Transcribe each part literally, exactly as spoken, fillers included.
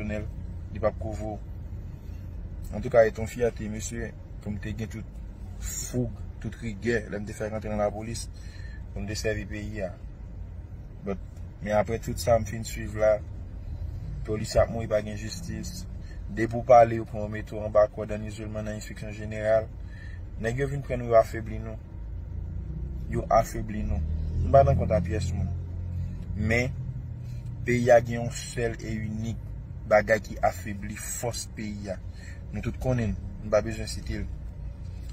Li p ap kouvri w. Antouka, e t on fyète, mesye, pou m te gen tout foug, tout rigè, lè m te fèk rantre nan lapolis, pou m te sèvi peyi a. But, men apre tout sa m fin swiv la, polis ap mouri, pa gen jistis. Depi w pale, yo pran w mete w anba kòd, an izoleman nan enspeksyon jeneral. Nèg yo vin pran nou, yo afebli nou. Yo afebli nou. M pa nan kont a pyès moun. Men, peyi a gen yon sèl e inik bagay ki afebli fòs peyi a. Nou tout konnen l, m pa bezwen site l.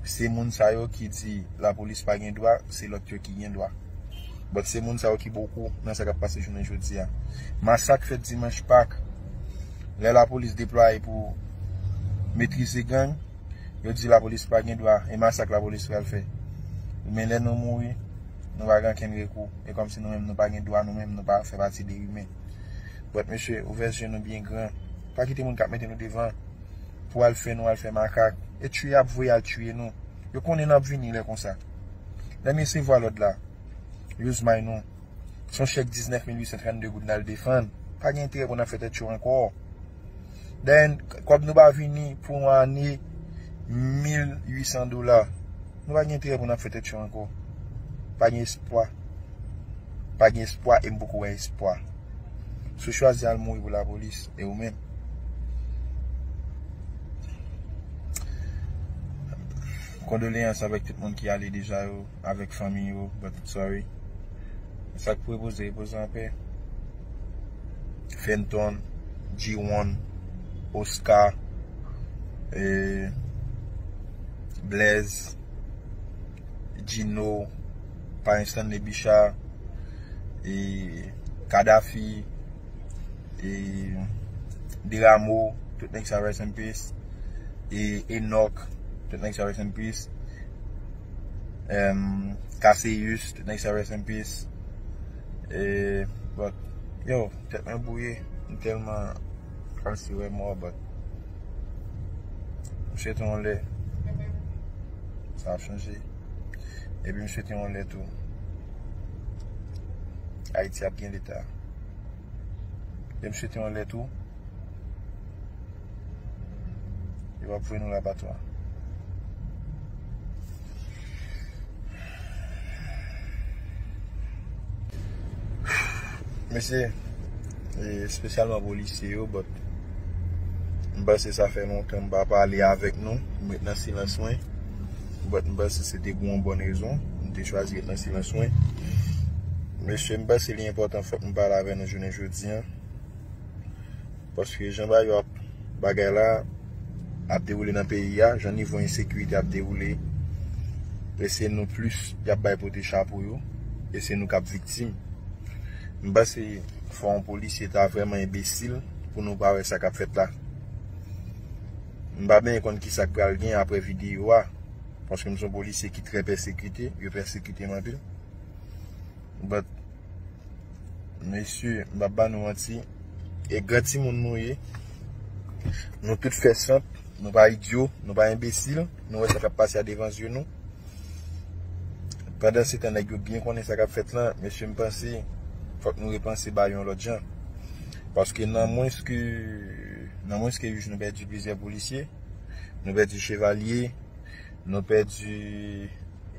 Se moun sa yo ki di lapolis pa gen dwa, se lòt yo ki gen dwa. But se moun sa yo ki bokou nan sa k ap pase jounen jodi a. Masak fèt dimanch Pak, lè lapolis deplwaye pou metrize gang, yo di lapolis pa gen dwa, e masak lapolis pral fè. Men lè nou mouri, nou pa gen okenn rekou. E kòmsi nou menm nou pa gen dwa, nou menm nou pa fè pati de imen. But mesye, ouvè zye nou byen gran. Pa kite moun k ap mete nou devan pou al fè nou al fè makak. E tchwi ap voye al tchwi nou. Yo konnen n ap vini lè konsa. Lè m resevwa lòd la, yo zmay nou. Se yon chèk diznèf mil uit san trannde goud n al defann. Pa gen enterè pou n ap fè tèt cho ankò. Dayè, kòb nou pa vini pou yon ane, mil uit san dola. Nou pa gen enterè pou n ap fè tèt cho ankò. Pa gen espwa. Pa gen espwa e m poko wè espwa. Si w chwazi al mouri pou lapolis, e ou menm? Kondoleyans avèk tout moun ki ale deja yo, avèk fanmi yo, but sorry. Sa k pou repoze, repoze anpè. Fenton, G one, Oscar, eh, Blaise, Gino, Payen Stanley Bicha, eh, Kadhafi, eh, Deramo, tout nèg sa rest in peace. E Enoch, tout nèg sa rest in peace. Em, Cassius, tout nèg sa rest in peace. E, but, yo, tèt mwen bouye, m tèlman kòmsi wè mò, but m swete yon lè sa ap chanje. Epi m swete yon lè tou Ayiti ap gen leta. E m swete yon lè tou yo ap voye nou labatwa. Mesye, e espesyalman polisye yo, but m panse sa fè lontan m pa pale avèk nou. M ret nan silans mwen. But m panse se te pou yon bòn rezon. M te chwazi ret nan silans mwen. Mesye, m panse li enpòtan fòk m pale avè nou jounen jodi a. Paske jan bagay yo ap, bagay la ap dewoule nan peyi a, jan nivo ensekirite ap dewoule, e se nou plis y ap bay pote chapo yo, e se nou k ap viktim. M panse fò yon polisye ta vrèman enbesil pou nou pa wè sa k ap fèt la. M pa byen konn kisa k pral gen apre videyo a, paske m se yon polisye ki trè pèsekite, yo pèsekite m anpil. But, mesye, m p ap ba nou manti, e gran timoun nou ye. Nou tout fè sant, nou pa idyo, nou pa enbesil, nou wè sa k ap pase a devan zye nou. Pandansetan, nèg yo byen konnen sa k ap fèt lan, mesye, m panse fòk nou repanse bagay yon lòt jan. Paske nan mwens ke, nan mwens ke uit jou, nou pèdi plizyè polisye, nou pèdi chevalye, nou pèdi,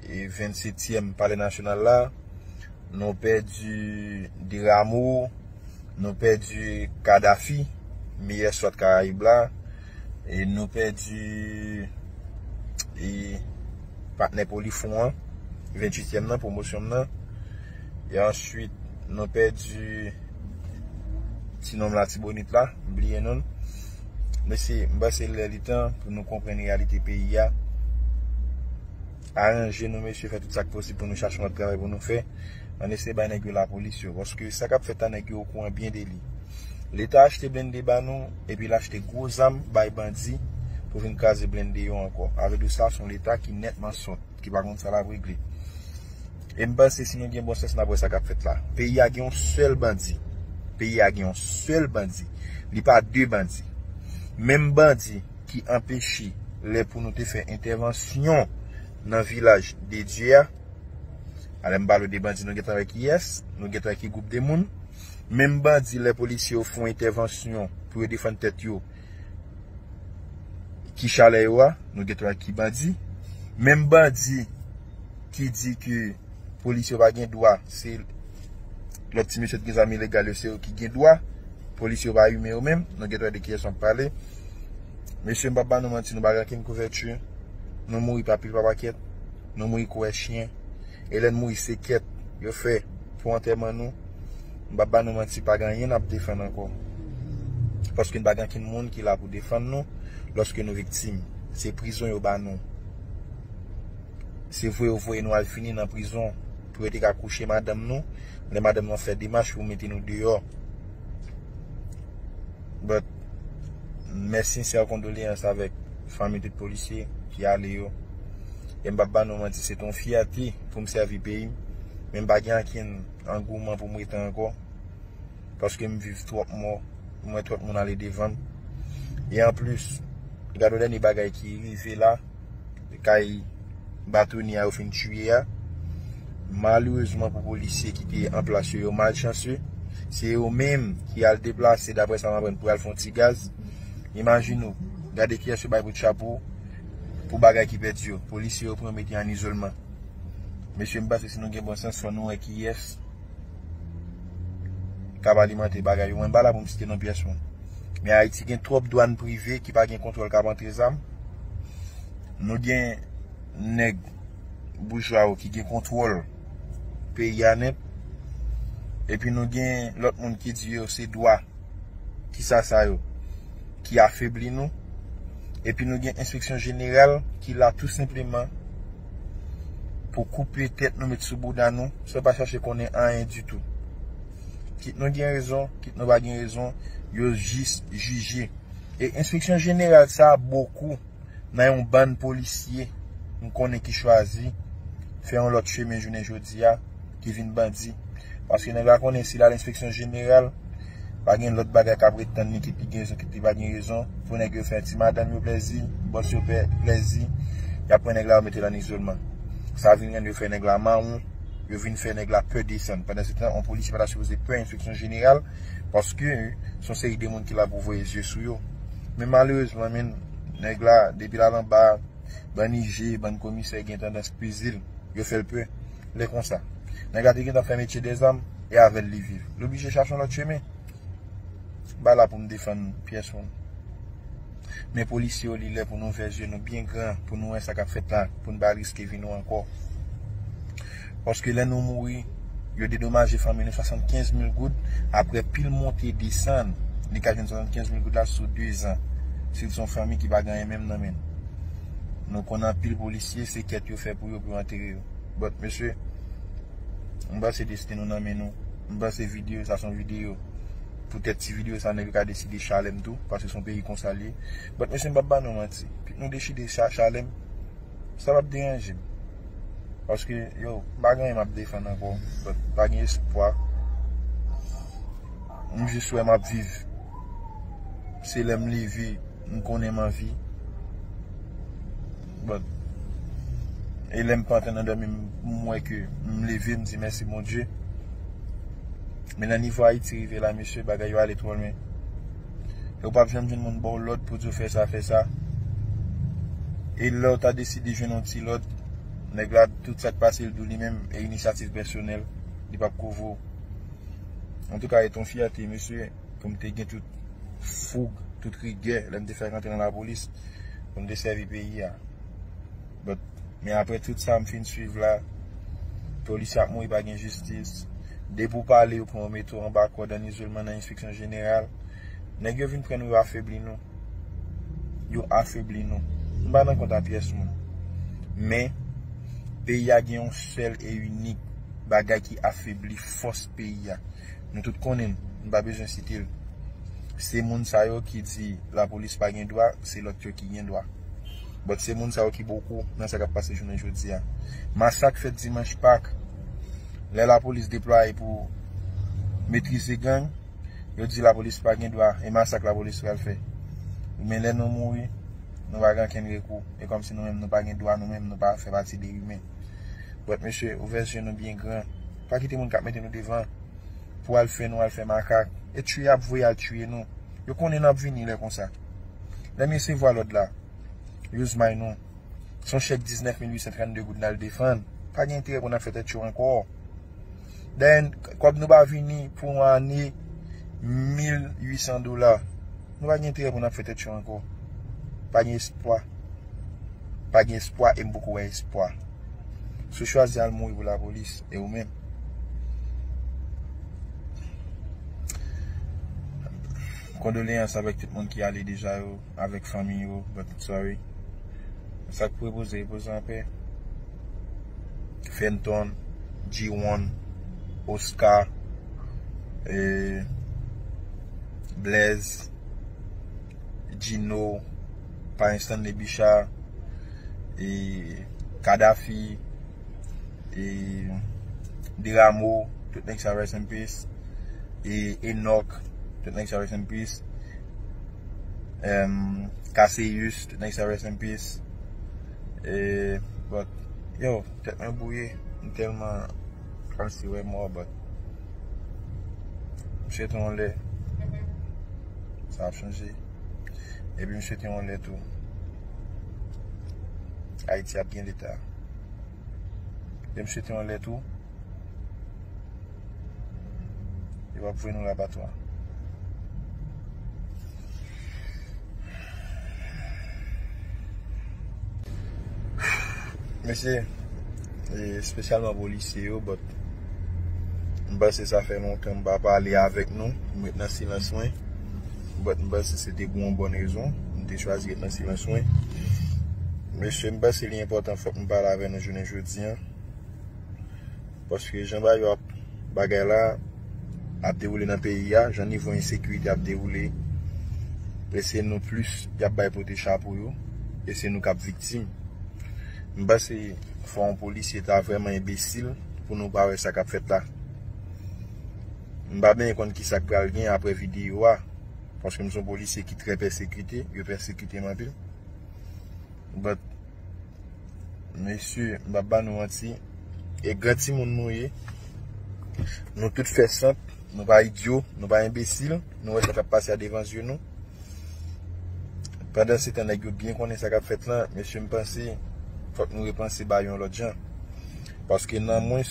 e, vennsetyèm Palè Nasyonal la, nou pèdi Deramo, nou pèdi Kadhafi, meyè swat Karayib la, e nou pèdi, e, patnè Polifront an, venntuityèm nan, pwomosyon m nan, e answit, nou pèdi ti nonm Latibonit la, m bliye non l. Mesye, m panse lè li tan pou nou konprann reyalite peyi a. Aranje nou, mesye, fè tout sa k posib pou nou chache yon lòt travay pou nou fè. Ann eseye bay nèg yo lapolis yo, paske sa k ap fèt la, nèg yo okouran byen de li. Leta achte blende ba nou, epi l achte gwo zam bay bandi pou vin kraze blende yo ankò. Sa vle di sa, se yon Leta ki nètman sòt, ki pa konn sa l ap regle. E m panse si nou gen bon sans, n ap wè sa k ap fèt la. Peyi a gen yon sèl bandi. Peyi a gen yon sèl bandi. Li pa de bandi. Menm bandi ki anpeche lè pou nou te fè entèvansyon nan vilaj de Dye a. Alè m pale w de bandi, nou gentan wè kiyès, nou gentan wè ki gwoup de moun. Menm bandi, lè polisye yo fè yon entèvansyon pou yo defann tèt yo, ki chalè yo a, nou gen twa ki bandi. Menm bandi ki di ke polisye yo pa gen dwa, se lòt ti mesye ki gen zam ilegal yo, se yo ki gen dwa. Polisye yo pa imen yo menm, nou gen twa de kiyès m ap pale. Mesye, m p ap ba nou manti, nou pa gen okenn kouvèti. Nou mouri pa pil pa pakèt, nou mouri kou wè chyen. E lè n mouri, se kèt yo fè pou antèman nou. M p ap ba nou manti, pa gen anyen n ap defann ankò. Paske n pa gen okenn moun ki la pou defann nou lòske nou viktim. Se prizon yo ba nou. Se vre yo voye nou al fini nan prizon pou yo te ka kouche madanm nou, lè madanm nou ap fè demach pou mete nou deyò. But, mèsi, sensè kondoleyans avèk fanmi tout polisye ki ale yo. E m p ap ba nou manti, se te yon fyète pou m sèvi peyi m. Men m pa gen ankenn angouman pou m rete ankò. Paske m viv twòp mò, m wè twòp moun ale devan m. E anplis, gade yon dènye bagay ki rive la, kay Batoni a yo fin tiye a. Malerezman pou polisye ki te an plas yo, yo malchanse. Se yo menm ki al deplase, daprè sa m aprann, pou al fè yon ti gaz. Imajine w, gade kiyès yo bay bout chapo pou bagay ki pèdi yo. Polisye yo pran yo mete an izolman. Mesye, m panse si nou gen bon sans, fò nou wè kiyès k ap alimante bagay yo. Mwen pa la pou m site non pyès moun. Men Ayiti gen twòp dwàn prive ki pa gen kontwòl k ap antre zam. Nou gen nèg boujwa yo ki gen kontwòl peyi a nèt. Epi nou gen lòt moun ki di yo se dwa. Kisa sa yo? Ki afebli nou. Epi nou gen enspeksyon jeneral ki la tou senpleman pou koupe tèt nou, met sou bouda nou, san pa chache konnen anyen ditou. Kit nou gen rezon, kit nou pa gen rezon, yo jis jije. E enspeksyon jeneral sa a, bokou nan yon bann polisye m konnen ki chwazi fè yon lòt chemen jounen jodi a, ki vin bandi. Paske nèg la konnen si l al enspeksyon jeneral, pa gen lòt bagay k ap ret tann li, kit li gen rezon, kit li pa gen rezon, pou nèg yo fè ti madanm yo plèzi, bòs yo pè plèzi, y ap pran nèg la, yo mete l an izolman. Sa vin rann yo fè nèg la mawon, yo vin fè nèg la pè desann. Pandan se tan, yon polisye pa ta sipoze pè enspeksyon jeneral, paske se yon seri de moun ki la pou voye zye sou yo. Men malerezman, men, nèg la, depi l al anba, bann I G, bann komisè gen tandans peze l, yo fè l pè. Lè konsa, nèg la te gentan fè metye dèzam, e avè l li viv. Li oblije chache yon lòt chemen. M pa la pou m defann pyès moun. Men polisye yo, li lè pou nou ouvè zye nou byen gran, pou nou wè sa k ap fèt la, pou n pa riske vi nou ankò. Paske lè nou mouri, yo dedomaje fanmi nou swasannkenz mil goud, apre pil monte desann, li ka jwenn swasannkenz mil goud la sou de zan. Si l se yon fanmi ki pa gen anyen menm nan men l. Nou konn anpil polisye, se kèt yo fè pou yo, pou yo antere yo. But, mesye, m panse desten nou nan men nou. M panse videyo sa se yon videyo. Poutèt ti videyo sa, nèg yo ka deside chalè m tou, paske se yon peyi konsa l ye. But, mesye, m p ap ba nou manti. Kit nou deside cha-, chalè m, sa p ap deranje m. Paske, yo, m pa gen anyen m ap defann ankò. But, pa gen espwa. M jis wè m ap viv. Se lè m leve, m konnen m anvi. But, e lè m pa antre nan dòmi, m, m wè ke m leve, m di mèsi Bondye. Men nan nivo Ayiti rive la, mesye, bagay yo ale twò lwen. E w p ap janm jwenn moun ba w lòd pou di w fè sa, fè sa. E lè w ta deside jwenn yon ti lòd, nèg la, tout sa k pase l di w li menm, e inisyativ pèsonèl, li p ap kouvri w. Antouka, e t on fyète, mesye, pou m te gen tout foug, tout rigè, lè m te fèk antre nan lapolis, pou m te sèvi peyi a. But, men apre tout sa m fin swiv la, polisye ap mouri, pa gen jistis. Depi w pale, yo pran w mete w anba kòd, an izolman, nan enspeksyon jeneral. Nèg yo vin pran nou, yo afebli nou. Yo afebli nou. M pa nan kont a pyès moun. Men, peyi a gen yon sèl e inik bagay ki afebli fòs peyi a. Nou tout konnen l, m pa bezwen site l. Se moun sa yo ki di lapolis pa gen dwa, se lòt yo ki gen dwa. But se moun sa yo ki bokou nan sa k ap pase jounen jodi a. Masak fèt dimanch Pak, lè lapolis deplwaye pou metrize gang, yo di lapolis pa gen dwa, e masak lapolis pral fè. Men lè nou mouri, nou pa gen ankenn rekou. E kòmsi nou menm nou pa gen dwa, nou menm nou pa fè pati de imen. But mesye, ouvè zye nou byen gran. Pa kite moun k ap mete nou devan pou al fè nou al fè makak. E tchwe y ap voye al tchwe nou. Yo konnen n ap vini lè konsa. Lè m resevwa lòd la, yo zmay nou. Se yon chèk diznèf mil uit san trannde goud n al defann. Pa gen enterè pou n ap fè tèt cho ankò. Dayè, kòb nou pa vini pou yon ane, mil uit san dola. Nou pa gen enterè pou n ap fè tèt cho ankò. Pa gen espwa. Pa gen espwa e m poko wè espwa. Si w chwazi al mouri pou lapolis, e ou menm? Kondoleyans avèk tout moun ki ale deja yo, avèk fanmi yo, but sorry. Sa k pou repoze, repoze anpè. Fenton, G one, Oscar, eh, Blaze, Gino, Payen Stanley Bicha, e Kadafi, e Deramo, tout nèg sa rest in peace, e Enoch, tout nèg sa rest in peace, em, Cassius, tout nèg sa rest in peace, e, but, yo, tèt mwen bwouye, m tèlman kòmsi wè mò, but, m swete yon lè, sa ap chanje. Epi m swete yon lè tou, Ayiti ap gen leta. Epi m swete yon lè tou, yo ap voye nou labatwa. Mesye, e espesyalman polisye yo, but m panse sa fè lontan m pa pale avèk nou. M ret nan silans mwen. But m panse se te pou yon bòn rezon. M te chwazi ret nan silans mwen. Mesye, m panse li enpòtan fòk m pale avè nou jounen jodi a. Paske jan bagay yo ap, bagay la ap dewoule nan peyi a, jan nivo ensekirite ap dewoule, e se nou plis y ap bay pote chapo yo, e se nou k ap viktim. M panse fò yon polisye ta vrèman enbesil pou nou pa wè sa k ap fèt la. M pa byen konn ki sa k pral gen apre videyo a, paske m se yon polisye ki trè pèsekite, yo pèsekite m anpil. But, mesye, m p ap ba nou manti, e gran timoun nou ye. Nou tout fè sant, nou pa idyo, nou pa enbesil, nou wè sa k ap pase a devan zye nou. Pandansetan, nèg yo byen konnen sa k ap fèt lan, mesye, m panse fòk nou repanse bagay yon lòt jan. Paske nan mwen,